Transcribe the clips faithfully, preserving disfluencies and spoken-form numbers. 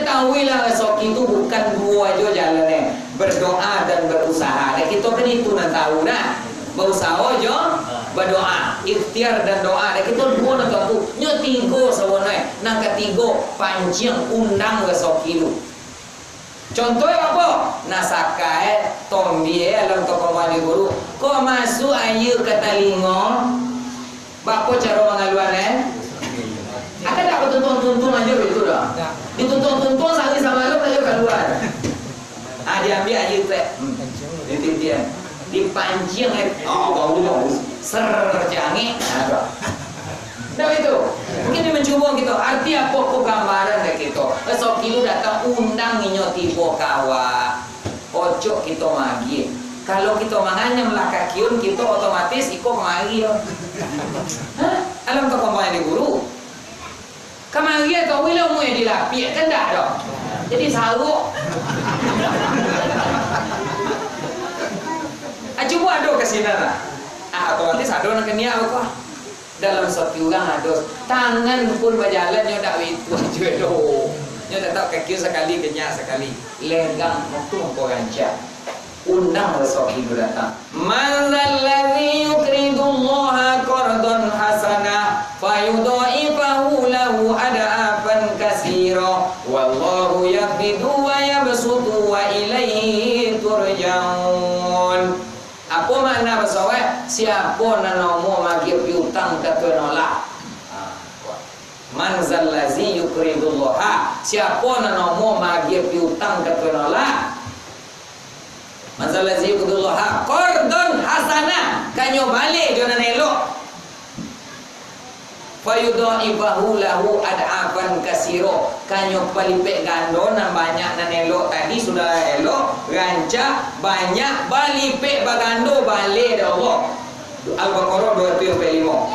Tahuilah, rasaki tu bukan duo ajo jalan, eh. Berdoa dan berusaha. Dek kito kan itu nan tahu dah. Bausaho jo badoa, ikhtiar dan doa. Dek kito duo nan tahu. Nyo tigo sabananyo, eh. Nan katigo, panciang, undang rasaki tu. Contoh, eh, apo? Nah, saka, eh, tombie, eh, alam toko mandi guru. Kok masuk aia ka talingo? Baa caro mangaluan, eh? Akan dak batuntuang-tuntuang aja itu dah. Dituntuang-tuntuang sahari samalam dah kalua. Ah, diambiak aja tu, eh. Hmm. Dititian. Dipanciang, eh. Oh, bau, bau. Ser, cangik. Ah, tu. Dah itu. Mungkin dia mencuba gitu. Arti apa ko gambaran dari kita? Esok itu datang undang inyo tibo kawa. Ocok kito magiah. Kalau kito manganyam lah kakiun, kito otomatis iko kamari yo. Hah? Alam toko mandi guru. Kamari atau wila umua dilapiak kan dak doh. Jadi saruk. Ah, cubo ado ka sinan lah. Ah, otomatis ado nan kaniak beko. Dalam satu urang ado, tangan pun bajalan, nyo dak itu ajo elok. Nyo tatap kaki sakali, kenyak sakali. Lenggang, untuang ko rancak. Undang rasaki tu datang. "Man dzalladzi yuqridullaha qardan hasana, fayudha'ifahu lahu ad'afan katsira, wallahu yaqbidu wa yabsutu wa ilaihi turja'un." Apo makna baso, eh? Siapo nan namuah magiah piutang ka Tuhan Allah? Ha, kuat. "Man dzalladzi yuqridullaha." Siapo nan namuah magiah piutang ka Tuhan Allah? "Man dzalladzi yuqridullaha qardan hasana." Ka nyo baleh jo nan elok. "Fayudha'ifahu lahu ad'afan katsira." Ka nyo balipek gando nan banyak nan elok tadi, sudah elok, rancak, banyak, balipek bagando baleh dek Allah. Al-Baqarah dua ratuih ampek limo.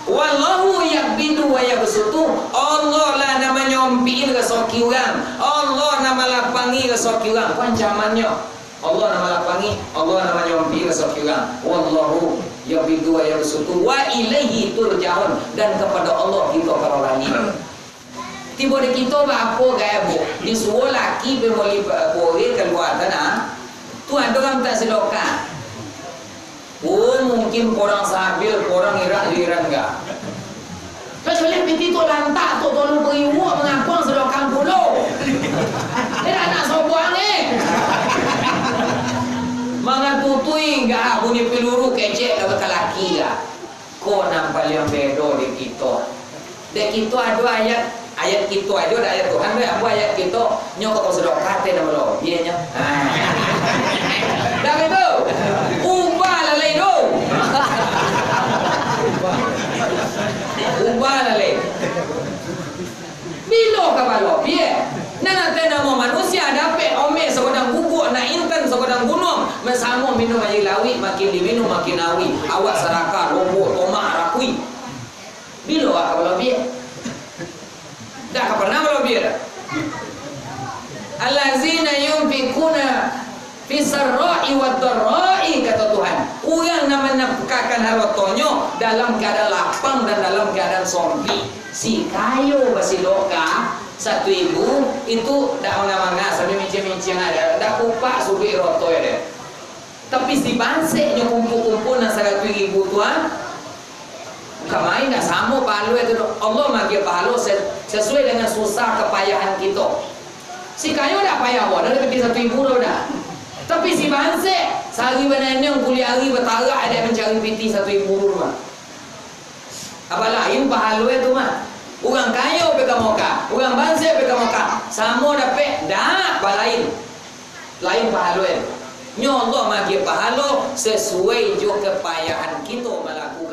"Wallahu yaqbidu wa yabsutu." Allah lah nan manyompik-i rasaki urang. Allah nan malapangi rasaki urang. Ko ancamannyo. Allah nan malapangi, Allah nan manyompik-i rasaki urang. "Wallahu yaqbidu wa yabsutu wa ilaihi turja'un." Dan kapado Allah kito ka babaliak. Tibo di kito baapo, gai, Bu? Disuruah laki pai moli, eh, kue kalua tanah. Tu ado urang mintak sadakah. Oh, mungkin kurang sabil, kurang irak liran ga. Kecuali piti tu lantak tu, tolu paribu mangakuang sadakah pulo. Dia anak sobuang, eh. Mangatutui ga bunyi peluru kecek ka laki ga. Ko nan paliang bedo di kito. Dek kito ado ayat, ayat kito ajo, dak ayat Tuhan, dak, ambo ayat kito, nyo kok sadakah teh nan balobiahnyo. Ha. Dak itu. Ubah lalai tu. Ubah lalai. Bilo ka balobiah? Nan ateh namo manusia dapek omek sagodang guguak, nak intan sagodang gunuang, mansamo minum aia lauik, makin diminum makin auih, awak sarakah, lombok, tomak, rakui. Bilo awak ka balobiah? Dak ka pernah balobiah dah. "Allazina yunfikuna fis sarra'i wad dharra'i," kato Tuhan. Urang nan manafkahkan harotonyo dalam keadaan lapang dan dalam keadaan sompik. Si kayo basidokah satu ibu, itu dak manga-manga, sambil minciang-minciang aja. Dak kupak suduik rotoi deh. Tapi si banseknyo kumpul-kumpul nan saratuih ribu tu, ah, bukan main, dak samo pahalo itu doh. Allah magiah pahalo se-, sesuai dengan susah kepayahan kito. Si kayo dak payah, wah, dah dapat satu ribu dah, dah. Tapi si bansek, sahari bananang, kuliah hari batarak, dak mancari piti satu ribu tu mah. Apa lain pahalo itu mah? Urang kayo pai ka Mekah, urang bansek pai ka Mekah, samo dapek, dak, balain. Lain pahalo e. Nyo Allah magiah pahalo sasuai jo kapayahan kito malakukan.